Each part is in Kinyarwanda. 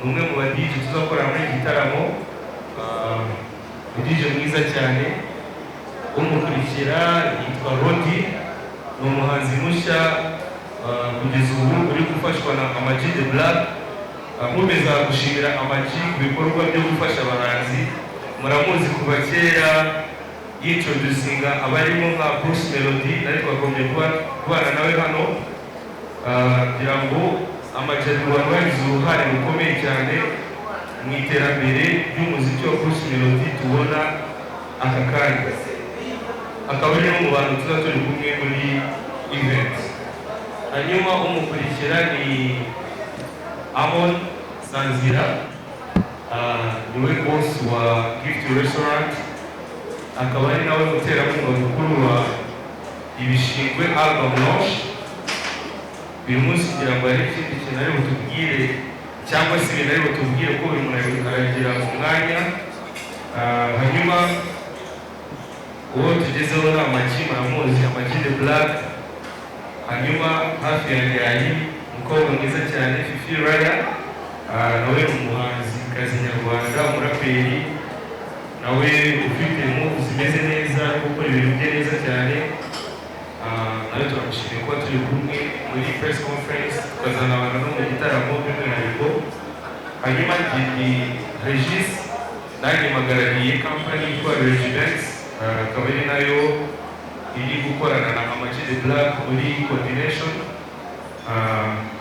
Ni umwe mu ba DJ tuzakorana muri iki gitaramo. Ni DJ mwiza cyane. Umukurikira yitwa Rodi, ni umuhanzi mushya kugeza ubu uri gufashwa na Ama G The Black. Nkomeza gushimira Ama G ku bikorwa byo gufasha abahanzi. Muramuzi kuva kera yintroducinga abarimo nka Bruce Melody, nawe twagombye kubana nawe hano. Ngira ngo Ama G ari mu bantu bagize uruhare rukomeye cyane mu iterambere ry'umuziki wa Bruce Melody tubona aka kanya, akaba ari no mu bantu tuza turi kumwe muri event. Hanyuma umukurikira ni Amon Sanzira. Niwe boss wa Gift Restaurant, akaba ari nawe muterankunga mukuru wa Ibishingwe album launch uyu munsi. Kugira ngo hari ikindi kintu ari butubwire cyangwa se ibintu ari butubwire, ko buri muntu aragira umwanya. Hanyuma uwo tugezeho ni Ama G, muramuzi, Ama G The Black. Hanyuma hafi yanjye hari umukobwa mwiza cyane, Fifi Raya. Nawe ni umuhanzi kazi nyarwanda, umuraperi nawe ufite move zimeze neza, ari gukora ibintu bye neza cyane. Nawe turamushimiye kuba turi kumwe muri press conference, tukazanabana no mu gitaramo by'umwihariko. Hanyuma ni Regis, nanjye mpagarariye company yitwa Regiments, akaba ari nayo iri gukorana na Ama G The Black muri coordination.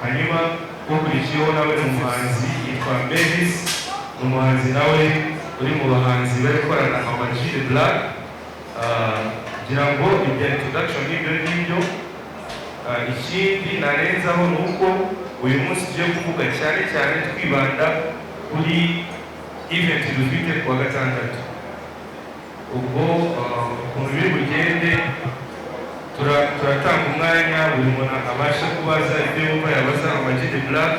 Hanyuma ukurikiyeho nawe ni umuhanzi yitwa Mavis, ni umuhanzi nawe uri mu bahanzi bari gukorana na Ama G The Black. Ngira ngo ibya introduction n'ibyo ngibyo. Ikindi narenzaho ni uko uyu munsi tugiye kuvuga cyane cyane twibanda kuri event dufite kuwa gatandatu. Ubwo ukuntu biri bugende, turatanga umwanya buri muntu abasha kubaza ibyo yumva yabaza Ama G The Black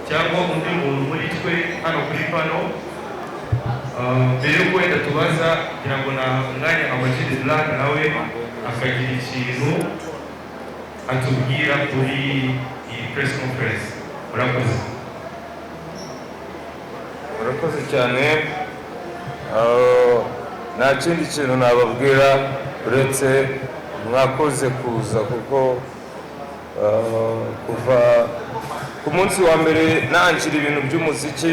cyangwa undi muntu muri twe hano kuri pano. Mbere yuko wenda tubaza, kugira ngo na umwanya Ama G The Black nawe akagira ikintu atubwira kuri iyi press conference. Murakoze. Murakoze cyane. Nta kindi kintu nababwira uretse mwakoze kuza, kuko kuva ku munsi wa mbere nangira ibintu by'umuziki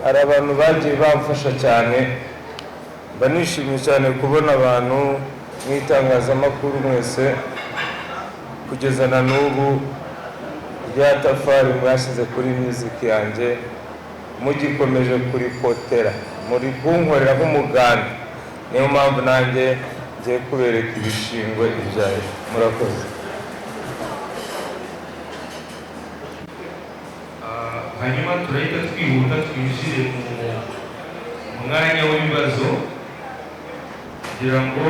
hari abantu bagiye bamfasha cyane. Mba nishimye cyane kubona abantu mu itangazamakuru mwese, kugeza na n'ubu rya tafari mwashyize kuri music yanjye mugikomeje kuripotera, muri kunkorera nk'umuganda. Niyo mpamvu nanjye ngiye kubereka ibishingwe ibyayo. Murakoze. Hanyuma turahita twihuta twinjire mu mwanya w'ibibazo, kugira ngo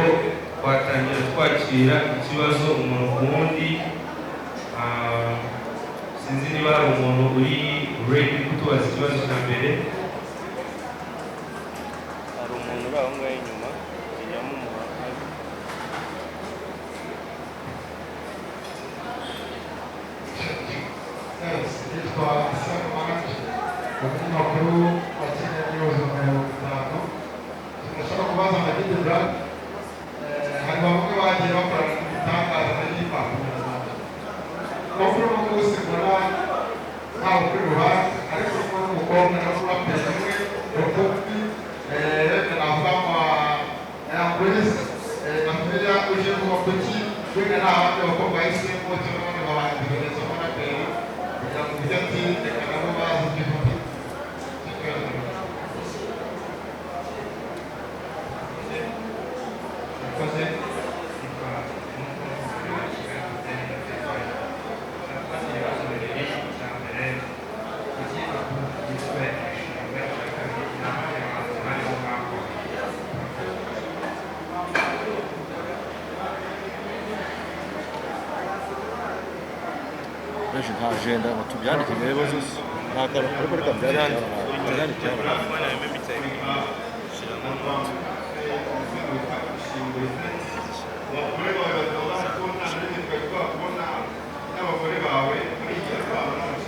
twatangira twakira ikibazo umuntu ku wundi. Sinzi niba hari umuntu uri ready kutubaza ikibazo cya mbere. Hari umuntu uri aho ngaho inyuma, ijyamo umuha. Yes, nitwa Isaac Manaje, umunyamakuru wa Kenya News 50. Ndashaka kubaza Ama G The Black, hari bamwe bagiye bakorana ibitangaza muri hip hop nyarwanda, nko kuri uno munsi mbona ntawe kuri ruhande, ariko urimo n'umukobwa nawe uraperi umwe rukumbi, wenda navuga nka Young Grace na Fia uje kuva kuki wenda nta bandi bakobwa bahisemo cyangwa abandi bahanzi bagenzi b'abaraperi kugira ngo ujye ati reka nabo bazi ibyo uvuga. Icyo kibazo. Murakoze. Nitwa Kigali. Ndabaza ibibazo bibiri. Icya mbere, kuki album yiswe Ibishingwe? Icya kabiri, ni abahe bahanzi barimo mwakoranye? Benshi nta agenda ngo tubyandike mbere zose, nta kantu, ariko reka mbyandike hano, mbyandike hano. Abagore bawe bazaba ko nta na rimwe twari twakubona n'abagore bawe muri iyi album.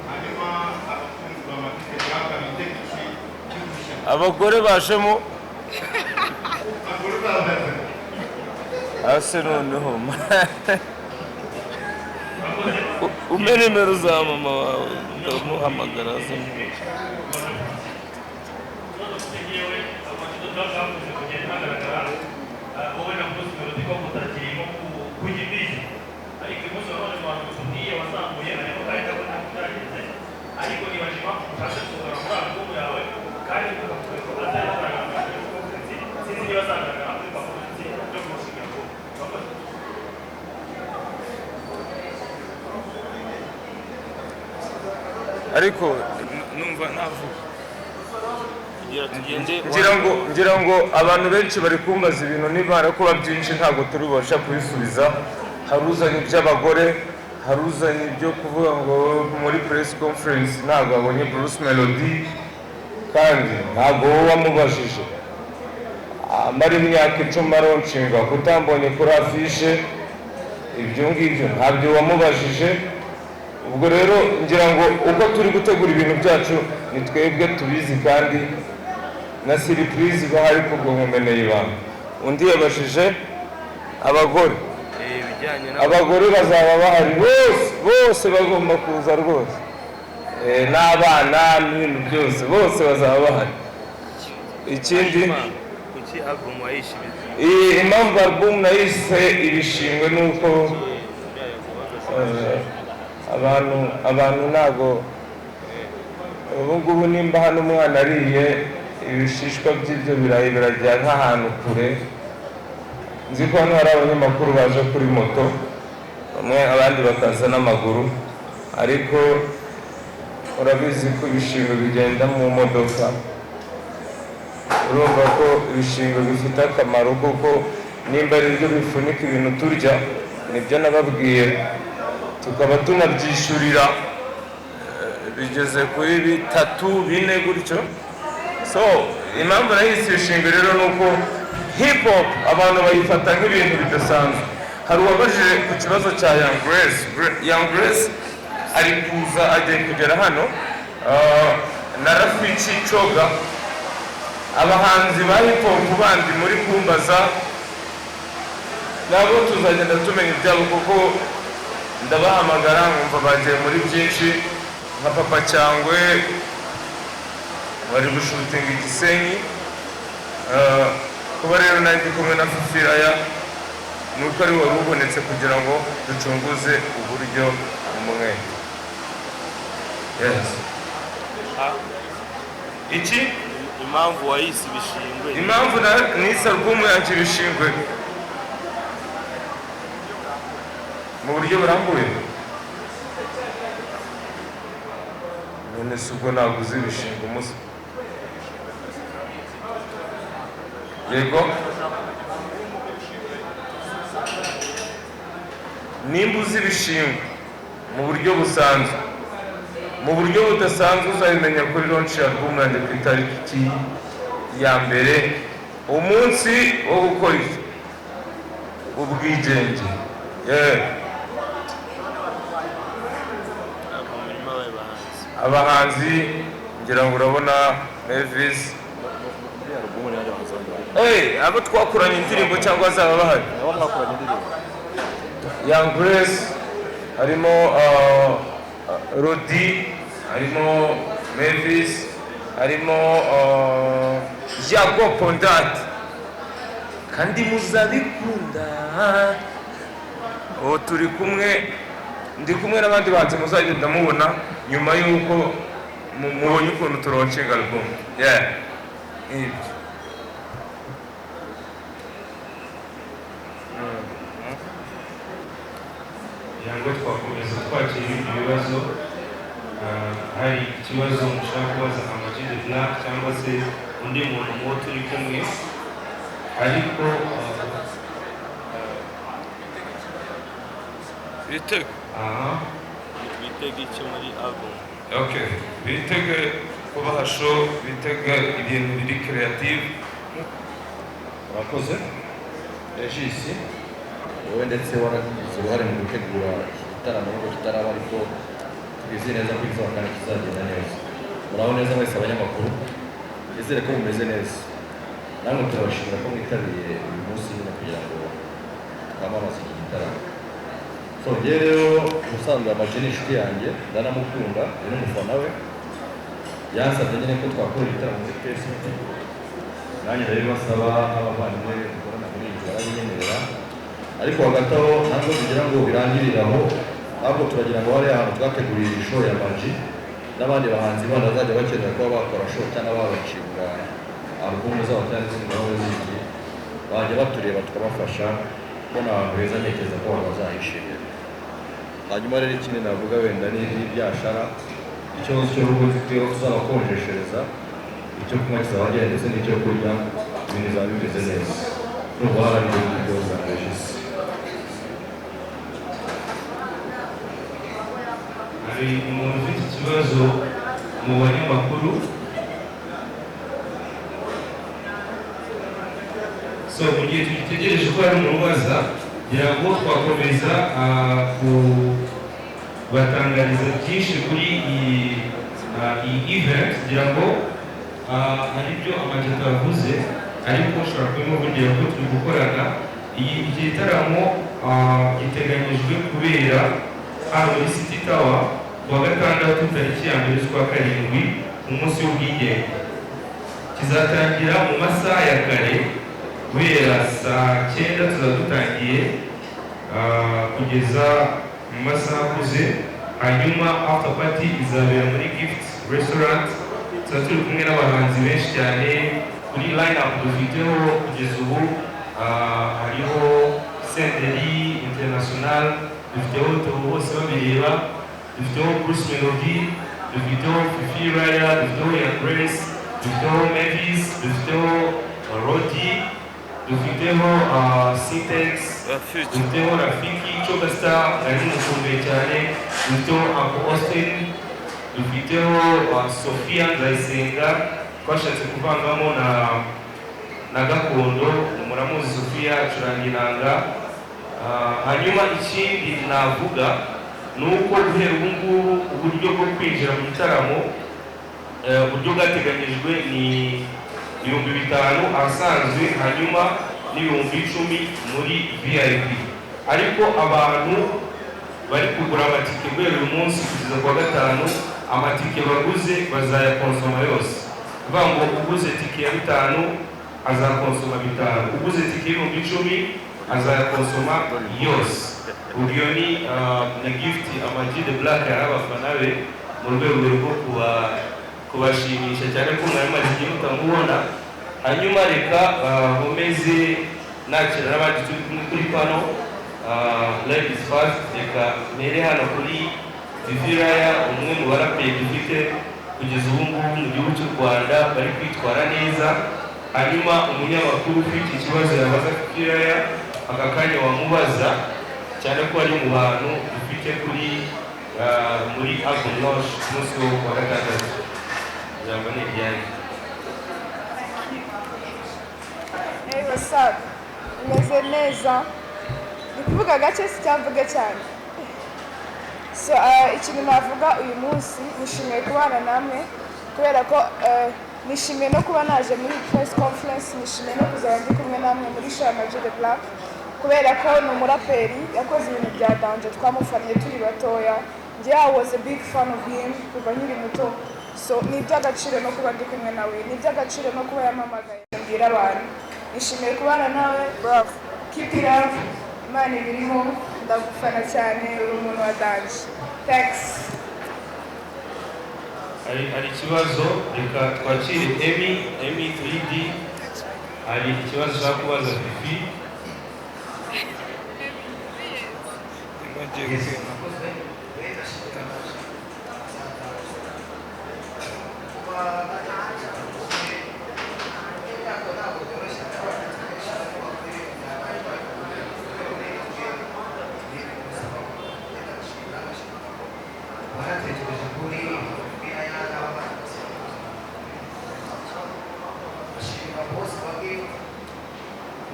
Hanyuma Abagore bajemo ase noneho umpe nimero za mama wawe, ndamuhamagara aze muhuze. Yewe amashusho twakunze kugenda hagaragara wowe na Bruce Melody ko mutakirimo kujya imbizi, ariko uyu munsi wa none mu bantu tubwiye wazamuye ariko kandi ndabona byagenze, ariko nibaje impamvu utashe gusohora muri album yawe kandi ukavuga ko atari kugaragara muri press conference. Sinzi niba azagaragara muri performance yo kurushinga album. Murakoze. Ariko numva navuga. Kugira tugende. Ngira ngo abantu benshi bari kumbaza ibintu, nibara kuba byinshi ntabwo turi bubasha kubisubiza. Hari uzanye iby'abagore, hari uzanye ibyo kuvuga ngo muri press conference ntabwo abonye Bruce Melody, kandi ntabwo wowe wamubajije. Amara imyaka 10 aronshinga kutambonye kuri afishe, ibyo ngibyo ntabyo wamubajije. Ubwo rero ngira ngo uko turi gutegura ibintu byacu ni twebwe tubizi, kandi na surprise iba hari kubwo nkumeneye ibanga. Undi yabajije abagore. Ibijyanye Abagore bazaba bahari bose, bose bagomba kuza rwose, n'abana n'ibintu byose, bose bazaba bahari. Ikindi? Kuki album wayishimiye? Iyi impamvu album nayise Ibishingwe ni uko abantu ntabwo ubu ngubu nimba hano umwana ariye ibishishwa by'ibyo birayi birajya nk'ahantu kure. Nzi ko hano hari abanyamakuru baje kuri moto bamwe, abandi bakaza n'amaguru, ariko urabizi ko ibishingwe bigenda mu modoka. Urumva ko ibishingwe bifite akamaro, kuko nimba ari byo bifunika ibintu turya, nibyo nababwiye, tukaba tunabyishyurira, bigeze kuri bitatu bine gutyo. So impamvu nahise Ibishingwe rero ni uko hip hop abantu bayifata nk'ibintu bidasanzwe. Hari uwabajije ku kibazo cya Young Grace. Young Grace ari kuza, agiye kugera hano, na Rafiki Coga. Abahanzi ba hip hop bandi muri kumbaza nabo tuzagenda tumenya ibyabo, kuko ndabahamagara nkumva bagiye muri byinshi, nka Papa Cyangwe bari gushutinga Igisenyi. Kuba rero nari ndi kumwe na Fifi Raya ni uko ari wari ubonetse kugira ngo ducunguze uburyo umwe. Yes, iki? Impamvu wayise Ibishingwe? Impamvu nise album yanjye Ibishingwe mu buryo burambuye, none se ubwo ntabwo uzi ibishingwe umusa? Yego, nimba uzi ibishingwe mu buryo busanzwe, mu buryo budasanzwe uzabimenya kuri launch ya album yanjye ku itariki ya 1, umunsi wo gukora iki? Ubwigenge, yeah. Album irimo abaye bahanzi? Abahanzi ngira ngo urabona Mavis. Muri album ni abahanzi bandi bari? Hey, abo twakoranye indirimbo cyangwa azaba bahari? Nabo mwakoranye indirimbo. Young Grace harimo, Rodi harimo, Mavis harimo, Jacob Pondat, kandi muzabikunda. Ubu turi kumwe, ndi kumwe n'abandi bahanzi muzagenda mubona nyuma y'uko mubonye ukuntu turonshinga album. Yeah, ibyo. Kugira ngo twakomeza twakira ibindi bibazo. Hari ikibazo mushaka kubaza Ama G The Black cyangwa se undi muntu muwo turi kumwe, ariko Bitege. Aha. Bitege iki muri album? Okay, bitege kubaha show, bitege ibintu biri creative. Urakoze Regis, wowe ndetse waragize uruhare mu gutegura iki gitaramo nubwo kitaraba, ariko twizeye neza ko bizaba kandi kizagenda neza. Muraho neza mwese abanyamakuru. Nizere ko mumeze neza. Namwe turabashimira ko mwitabiriye uyu munsi nyine kugira ngo twamamaze iki gitaramo. So njyewe rero ubusanzwe Ama G ni inshuti yanjye, ndanamukunda, ndi n'umufana we. Yansabye nyine ko twakora igitaramo muri Press, nanjye ndabibasaba nk'abavandimwe dukorana muri iyi nzu, barabinyemerera. Ariko hagati aho ntabwo tugira ngo birangirire aho, ahubwo turagira ngo hariya hantu twateguriye show ya Ama G n'abandi bahanzi bandi bazajya bakenera kuba bakora show cyangwa babashinga album zabo cyangwa izindi gahunda zindi, bajya batureba tukabafasha kubona ahantu heza, ntekereza ko abantu bazahishimira. Hanyuma rero ikindi navuga wenda ni ibyashara, ikibazo cy'urugo mfiteho tuzabakonjeshereza icyo kunywa kizaba gihari ndetse n'icyo kurya, ibintu bizaba bimeze neza. Ndumva hari ibintu byose na Regis. Hari umuntu ufite ikibazo mu banyamakuru? So mu gihe tugitegereje ko hari umuntu ubaza, ngira ngo twakomeza kubatangariza byinshi kuri iyi event. Ngira ngo hari ibyo Ama G atavuze, ariko ushobora kubimuvugira ko turi gukorana. Iyi iki gitaramo giteganyijwe kubera hano muri City Tower ku wa gatandatu, tariki ya 1 z'ukwa 7, umunsi w'ubwigenge. Kizatangira mu masaha ya kare, guhera saa 9 tuzaba dutangiye kugeza mu masaha akuze. Hanyuma after party izabera muri Gift Restaurant. Tuzaba turi kumwe n'abahanzi benshi cyane. Kuri line up dufiteho kugeza ubu hariho Senderi International, dufiteho Theo Bose Babireba, dufiteho Bruce Melody, dufiteho Fifi Raya, dufiteho Young Grace, dufiteho Mavis, dufiteho Rodi, dufiteho Sintex, dufiteho Rafiki Choga Star nari mukumbuye cyane, dufiteho Uncle Austin, dufiteho Sophia Nzayisenga, twashatse kuvangamo na gakondo. Muramuzi Sophia acuranga inanga. Hanyuma ikindi navuga ni uko guhera ubu ngubu uburyo bwo kwinjira mu gitaramo, uburyo bwateganyijwe ni 5000 ahasanzwe, hanyuma n'10,000 muri VIP. Ariko abantu bari kugura amatike guhera uyu munsi kugeza ku wa gatanu, amatike baguze bazayakonsoma yose. Kuvuga ngo uguze tike ya 5 azakonsoma 5, uguze tike y'10,000 azayakonsoma yose. Ubwo iyo ni na gift Ama G The Black yaha abafana be mu rwego rwo kubashimisha cyane ko mwari mumaze igihe mutamubona. Hanyuma reka nkomeze nakira n'abandi turi kumwe kuri pano. Ladies first, reka mpere hano kuri Fifi Raya, umwe mu baraperi dufite kugeza ubu ngubu mu gihugu cy'u Rwanda bari kwitwara neza. Hanyuma umunyamakuru ufite ikibazo yabaza Fifi Raya, aka kanya wamubaza, cyane ko ari mu bantu dufite kuri muri album launch ku munsi wo kuwa gatandatu. Ijambo ni iryanyu. Hey, what's up? Meze neza. Ndi kuvuga gake si cyamvuge cyane. So ikintu navuga uyu munsi, nishimiye kubana namwe kubera ko nishimiye no kuba naje muri press conference, nishimiye no kuzaba ndi kumwe namwe muri show ya Ama G The Black, kubera ko ni umuraperi yakoze ibintu bya danger, twamufaniye turi batoya. Njye I was a big fan of him kuva nkiri muto. So ni iby'agaciro no kuba ndi kumwe nawe, ni iby'agaciro no kuba yampamagaye mbwira abantu. Nishimiye kubana nawe bro, keep it up, Imana ibirimo, ndagufana cyane, uri umuntu wa danger. Thanks. Hari ikibazo, reka twakire Emi 3D. Hari ikibazo ushaka kubaza Fifi? Yes, murakoze. Waratekereje kuri ashima bose bamwe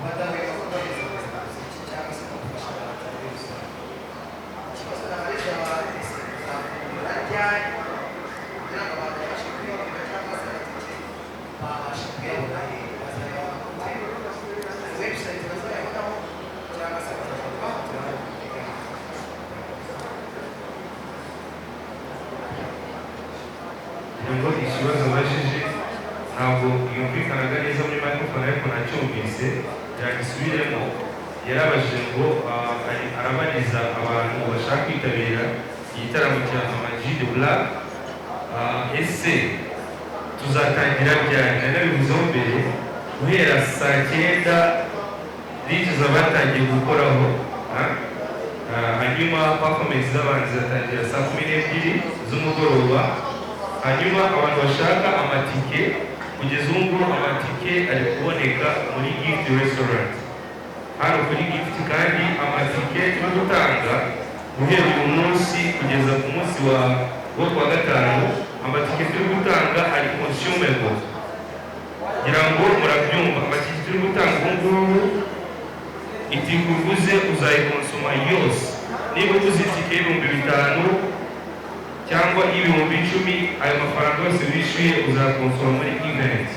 badahwema kubahereza umuziki cyangwa se kubafasha muri rusange. Ikibazo nabarisha abantu ese muzafungura ryari kugira ngo abantu babashe kwiyumvira cyangwa se amatike ngo ikibazo abajije ntabwo yumvikanaga neza muri microphone, ariko nacyumvise yagisubiremo. Yarabajije ngo arabariza abantu bashaka kwitabira igitaramo cya Ama G The Black, ese tuzatangira ryari? Nari nabivuzeho mbere, guhera saa 9 DJs batangiye gukoraho, hanyuma performance z'abantu zizatangira saa 12 z'umugoroba. Hanyuma abantu bashaka amatike, kugeza ubu ngubu amatike ari kuboneka muri Gift Restaurant hano kuri Gift, kandi amatike turi gutanga guhera uyu munsi kugeza ku munsi wo kuwa gatanu, amatike turi gutanga ari consumable. Ngira ngo murabyumva, amatike turi gutanga ubu ngubu, itike uguze uzayikonsoma yose. Niba uguze itike y'ibihumbi 5 cyangwa 10,000, ayo mafaranga yose wishyuye uzakonsoma muri event.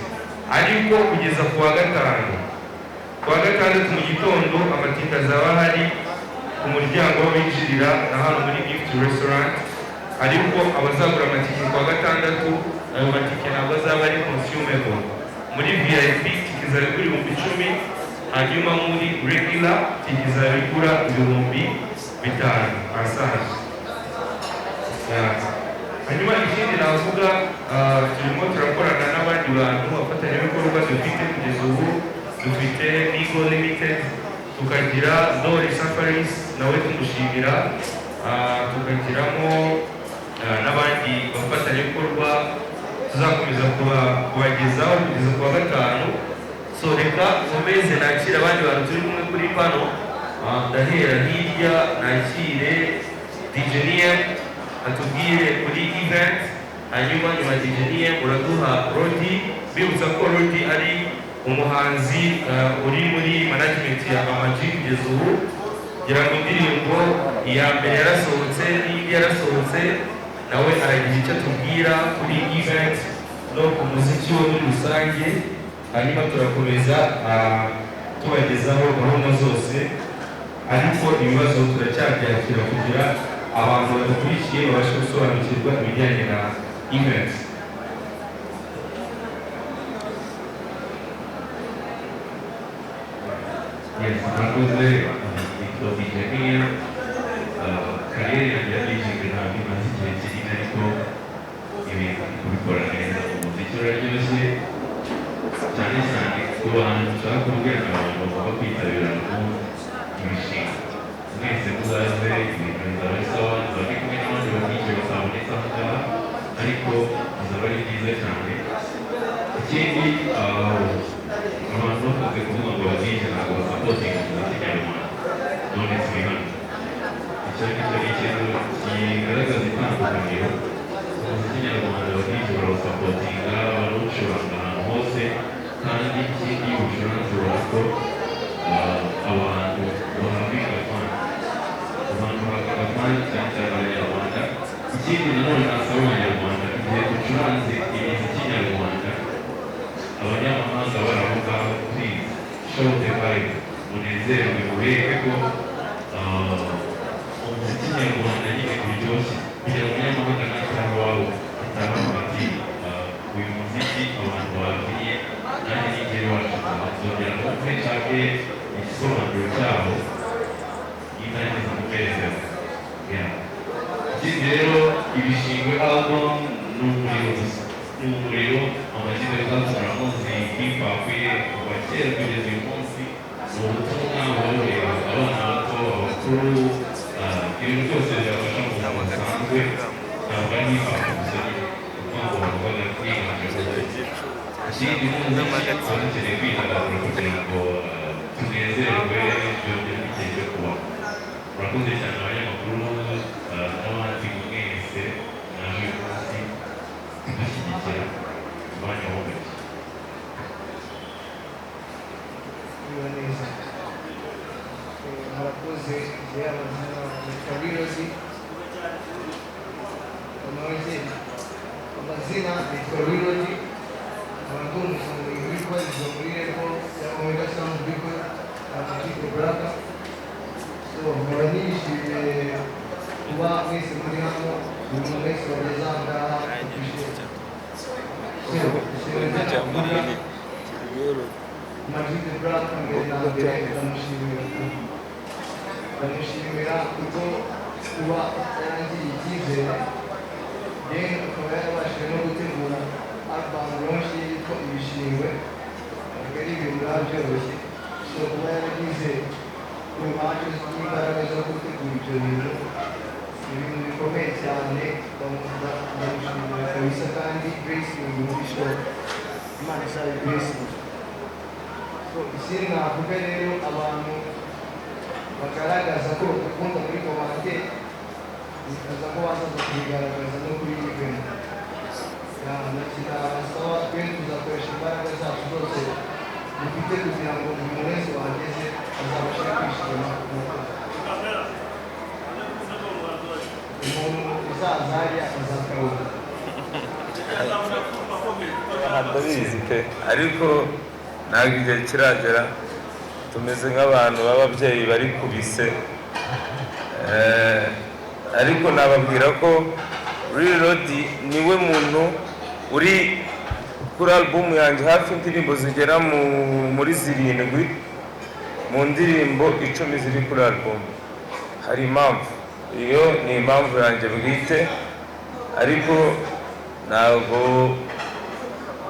Ariko kugeza ku wa gatanu, ku wa gatandatu mu gitondo, amatike azaba ahari ku muryango aho binjirira na hano muri Gift Restaurant. Ariko abazagura amatike ku wa gatandatu, ayo matike ntabwo azaba ari consumable. Muri VIP tike izaba igura 10,000, hanyuma muri regular tike izaba igura 5,000 asanzwe. Hanyuma ikindi navuga, turimo turakorana n'abandi bantu abafatanyabikorwa dufite kugeza ubu. Dufite Migo Limited, tukagira Dori Safaris nawe tumushimira, tukagiramo n'abandi bafatanyabikorwa tuzakomeza kubagezaho kugeza ku wa gatanu. So reka nkomeze nakire abandi bantu turi kumwe kuri pano. Ndahera hirya nakire DJ Niem atubwire kuri event, hanyuma nyuma DJ Niem uraduha Rodi. Bibutsa ko Rodi ari umuhanzi uri muri management ya Ama G kugeza ubu. Ngira ngo indirimbo iya mbere yarasohotse n'indi yarasohotse, nawe aragira icyo atubwira kuri event no ku muziki we muri rusange. Hanyuma turakomeza tubagezaho gahunda zose, ariko ibibazo turacyabyakira kugira abantu badukurikiye babashe gusobanukirwa ibijyanye na event. Yes, murakoze. Nitwa DJ Mia. Kariyeri yanjye ya DJ ntabwo imaze igihe kinini, ariko ibintu ndi kubikora neza. Umuziki uraryoshye, cyane cyane ku bantu nshaka kubwira abantu bagomba kwitabira album Imishinga. Mwese muzaze, ibintu bizaba ari sawa. Nzaba ndi kumwe n'abandi ba DJ batabonetse aha ngaha, ariko bizaba ari byiza cyane. Ikindi, abantu bakunze kuvuga ngo aba DJ ntabwo basapotinga umuziki nyarwanda, none turi hano. Icyo ngicyo ni ikintu kigaragaza itandukaniro. Umuziki nyarwanda aba DJ barawusapotinga, barawucuranga ahantu hose, kandi ikindi iyo uwucuranze ubona ko abantu bahabwa fun, abantu bahabwa fun, cyane cyane abanyarwanda. Ikindi nanone nasaba abanyarwanda, igihe ducuranze imiziki nyarwanda abanyamahanga bari aho ngaho, please show the vibe, munezerwe, mubereke ko umuziki nyarwanda nyine uryoshye, kugira ngo umunyamahanga nataha iwabo ataha avuga ati: "Uyu muziki abantu babwiye, nanjye nigera iwacu nzongera numve, nshake igisobanuro cyawo, nindangiza muperezida." Yeah. Ikindi rero, Ibishingwe album ni umuriro gusa, ni umuriro. Ama G The Black muramuzi, hip hop ye kuva kera kugeza uyu munsi ni ubutumwa buba bureba abana bato, abakuru, ibintu byose byabafasha mu buzima busanzwe. Ntabwo ari hip hop gusa nyine, kuko ngo bavuga kwiganje. Ikindi, n'umuziki tuba dukeneye kwidagadura kugira ngo tunezerwe, byongere n'igihe cyo kubaho. Murakoze cyane abanyamakuru n'abandi mwese mwaje uyu munsi kudushyigikira. Umwanya w'umugi. Niba neza. Murakoze. Njye amazina nitwa Birozi. Amazina nitwa Birozi, nkaba ndi umufundi witwa muri label ya Omega Sound Record, Ama G The Black. So nkaba nishimiye kuba mwese muri hano, buri muntu wese wageze aha ngaha appreciate. So ikintu navuga, Amag The Black, mbere na mbere ndamushimira kuko kuba yarangiriye icyizere, then akaba yarabashije no gutegura album launch ye yitwa Ibishingwe, ntabwo ari ibintu biba byoroshye. So kuba yaragize uruhande n'imbaraga zo gutegura ibyo bintu ni ibintu bikomeye cyane. Ndamushimira kabisa, kandi blessing muri show, Imana izabe blessing. So ikindi navuga rero, abantu bagaragaza ko badukunda muri commentaire, nifuza ko bazaza kubigaragaza no kuri event. Nabasaba, twe tuzakoresha imbaraga zacu zose dufite kugira ngo buri muntu wese wahageze azabashe kwishima. Umuntu uzaza hariya azakabona. Ndabizi pe, ariko ntabwo igihe kiragera. Tumeze nk'abantu b'ababyeyi bari kubise. Ariko nababwira ko Real Roddy niwe muntu uri kuri album yanjye, hafi indirimbo zigera muri zirindwi mu ndirimbo 10 ziri kuri album. Hari impamvu, iyo ni impamvu yanjye bwite, ariko ntabwo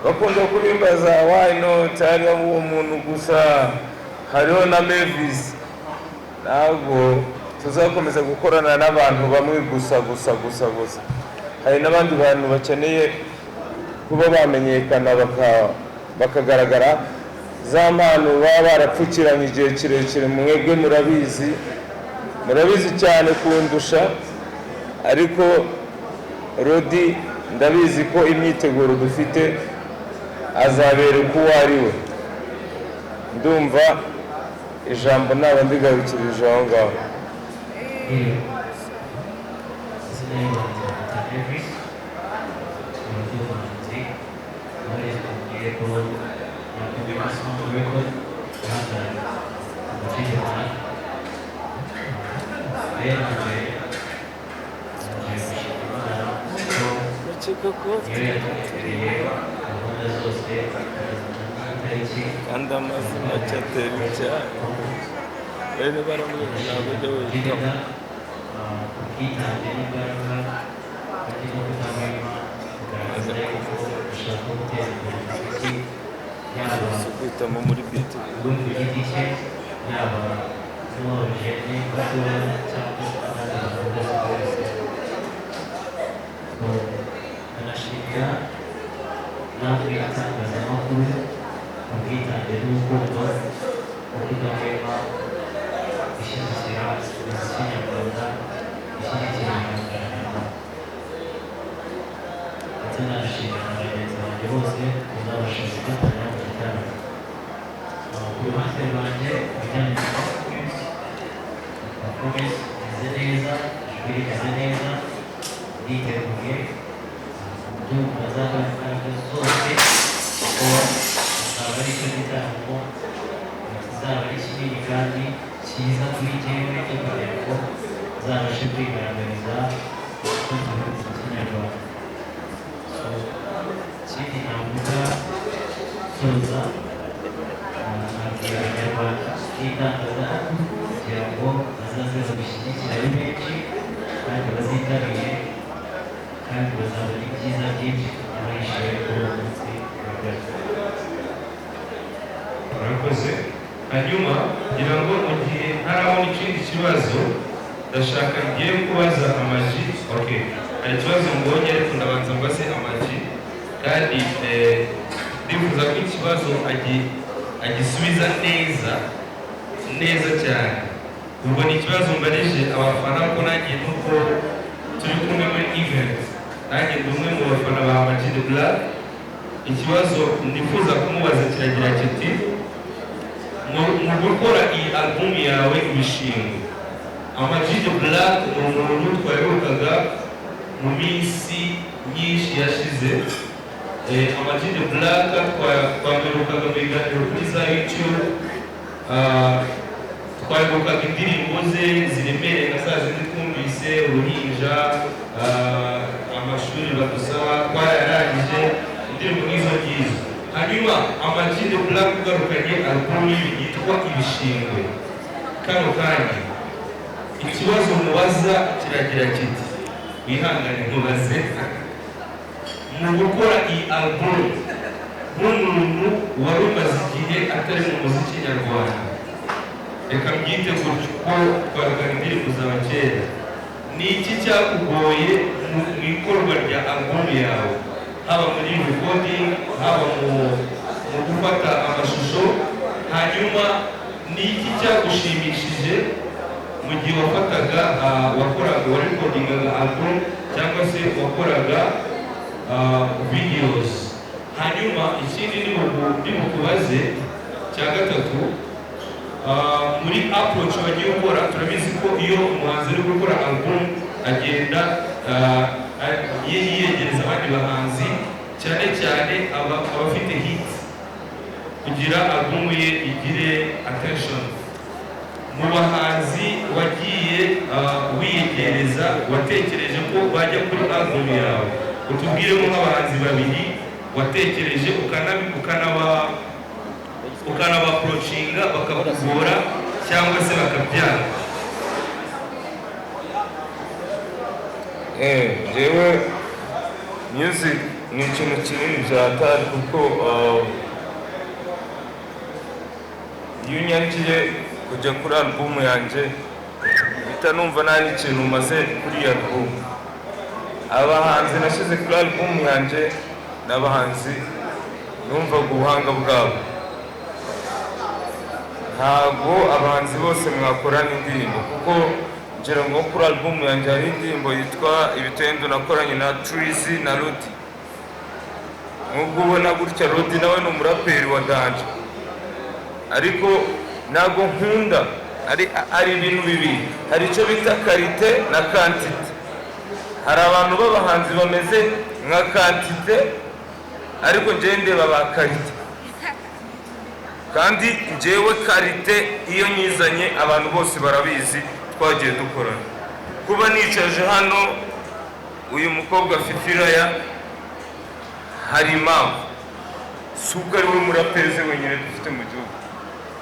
bakunda kubimbaza why not hariho uwo muntu gusa, hariho na Mavis. Ntabwo tuzakomeza gukorana n'abantu bamwe gusa gusa gusa gusa. Hari n'abandi bantu bakeneye kuba bamenyekana, bakagaragara, za mpano baba barapfukiranye igihe kirekire. Mwebwe murabizi, murabizi cyane kundusha, ariko Roddy ndabizi ko imyiteguro dufite azabereka uwo ari we. Ndumva ijambo naba ndigarukirije aho ngaho. Izina y'ubuhanzi bita Davis, ni umuhanzi ubarizwa mu label ya Omega Sound Record, uhagarariye Amag The Black. Mbere na mbere nongeye gushima Imana kuko niyo yatwemereye gahunda zose kugeza n'iyi tariki. Kandi amazi make atera icyaha bene baramubwira, ntabwo ujya witamo. Ubwitange n'imbaraga kandi no kudahwema kugaragaza yuko ushaka guteza imbere umuziki, yaba Si kwitamo muri beat. we ku giti cye, yaba n'uw'abajene batoya cyangwa abandi bantu bose bose. So, ndanashimira namwe itangazamakuru ubwitange n'urukundo no kudahwema gushyigikira umuziki nyarwanda, gushyigikira ibihangano nyarwanda. Ndetse nanashimira na bagenzi banjye bose tuzabasha gufatanya mu gitaramo. Ku ruhande rwanjye, ibijyanye na performance imeze neza, ijwi rimeze neza, nditeguye. Ndumva azakora imbaraga zose kuko azaba ari cyo gitaramo kizaba ari kinini kandi cyiza kuri jyewe, cyo kugira ngo nzabashe kwigaragariza abakunzi b'umuziki nyarwanda. So ikindi navuga soza, nabwira Abanyarwanda n'itangazamakuru kugira ngo bazaze babishyigikire ari benshi kandi bazitabire, kandi bazabona ibyiza byinshi abahishiwe kuri uwo munsi. Murakoze. Murakoze. Hanyuma ngira ngo mu gihe ntarabona ikindi kibazo, ndashaka ngiye kubaza Amag. Okay, hari ikibazo mbonye, ariko ndabanza mbaze Amag, kandi ndifuza ko ikibazo agisubiza neza neza cyane. Ubwo ni ikibazo mbarije abafana, ko nanjye nuko turi kumwe muri event, nanjye ndi umwe mu bafana ba Amag The Black. Ikibazo nifuza kumubaza kiragira kiti: mu gukora iyi album yawe Ibishingwe, Amag The Black ni umuntu twaherukaga mu minsi myinshi yashize. Amag The Black twaherukaga mu biganiro kuri za YouTube, twaherukaga indirimbo ze ziremereye nka za zindi twumvise, Uruhinja, Amashuri Badusaba Twarayarangije. Indirimbo nk'izo ngizo. Hanyuma Ama G The Black ugarukanye album yitwa Ibishingwe kano kanya, ikibazo mubaza kiragira kiti, wihangane nkubaze: mu gukora iyi album, nk'umuntu wari umaze igihe atari mu muziki nyarwanda, reka mbyite gutyo ko twarukana indirimbo za kera, ni iki cyakugoye mu ikorwa rya album yawe, haba muri recording, haba mu gufata amashusho? Hanyuma ni iki cyagushimishije mu gihe wafataga, wakoraga, warecordingaga album cyangwa se wakoraga videos? Hanyuma ikindi ndibukubaze cya gatatu, muri approach wagiye ukora, turabizi ko iyo umuhanzi ari gukora album agenda yiyegereza abandi bahanzi, cyane cyane abafite hit, kugira album ye igire attention. Mu bahanzi wagiye wiyegereza, watekereje ko bajya kuri album yawe, utubwiremo nk'abahanzi babiri watekereje ukanaba approachinga bakakugora cyangwa se bakabyanga. Njyewe music ni ikintu kinini byatari, kuko iyo unyangiye kujya kuri album yanjye, mpita numva nta n'ikintu maze kuri iyi album. Abahanzi nashyize kuri album yanjye ni abahanzi numvaga ubuhanga bwabo. Ntabwo abahanzi bose mwakorana indirimbo, kuko ngira ngo kuri album yanjye hari indirimbo yitwa Ibitendo nakoranye na Trizy na Rodi. Nubwo ubona gutya, Rodi nawe ni umuraperi wa danger, ariko ntabwo nkunda. Ari ibintu bibiri: hari icyo bita qualité na quantité. Hari abantu b'abahanzi bameze nka quantité, ariko njyewe ndeba ba qualité. Kandi njyewe qualité iyo nyizanye, abantu bose barabizi, twagiye dukorana. Kuba nicaje hano uyu mukobwa afite iraya, hari impamvu, si uko ari we muraperi wenyine dufite mu gihugu.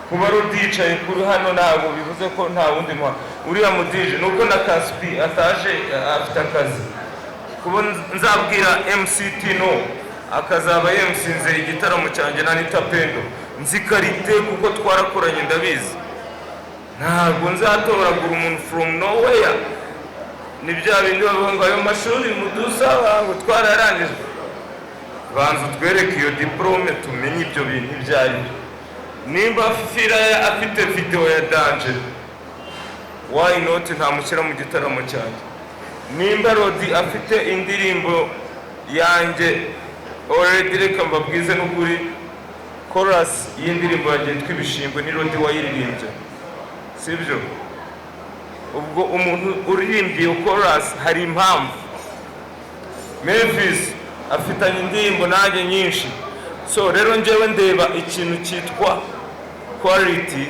Kuba Rudi yicaye kuri hano ntabwo bivuze ko nta wundi muha uriya mu DJ, ni uko na Kaspi ataje, afite akazi. Kuba nzabwira MCT no akazaba yemusinze igitaramo cyanjye na Nita Pendo, nzi qualité kuko twarakoranye, ndabizi. Ntabwo nzatoragura umuntu from nowhere. Ni bya bindi bavuga ngo ayo mashuri mudusaba ngo twararangije. Banza utwereke iyo diplôme, tumenye ibyo bintu ibyo ari byo. Nimba Firaya afite video ya danger, why not ntamushyira mu gitaramo cyanjye? Nimba Rodi afite indirimbo yanjye already, reka mbabwize n'ukuri, chorus y'indirimbo yanjye yitwa Ibishingwe ni Rodi wayiririmbye, sibyo? Ubwo umuntu uririmbye iyo chorus hari impamvu. Memphis afitanye indirimbo nanjye nyinshi. So rero njyewe ndeba ikintu cyitwa quality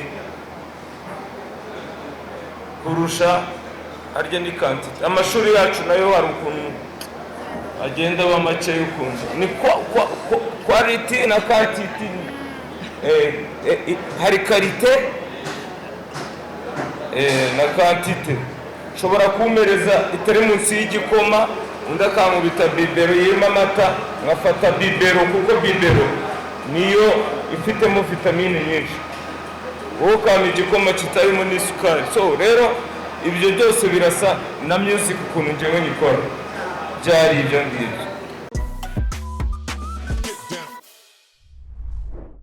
kurusha harya ni quantity. Amashuri yacu nayo hari ukuntu agenda aba make y'ukuntu ni quality na quantity. Hari qualité na quantité. Nshobora kumpereza itari munsi y'igikoma, undi akankubita biberon irimo amata, nkafata biberon kuko biberon niyo ifitemo vitamine nyinshi, wowe ukampa igikoma kitarimo n'isukari. So rero ibyo byose birasa na music ukuntu njyewe nyikora, byari ibyo ngibyo.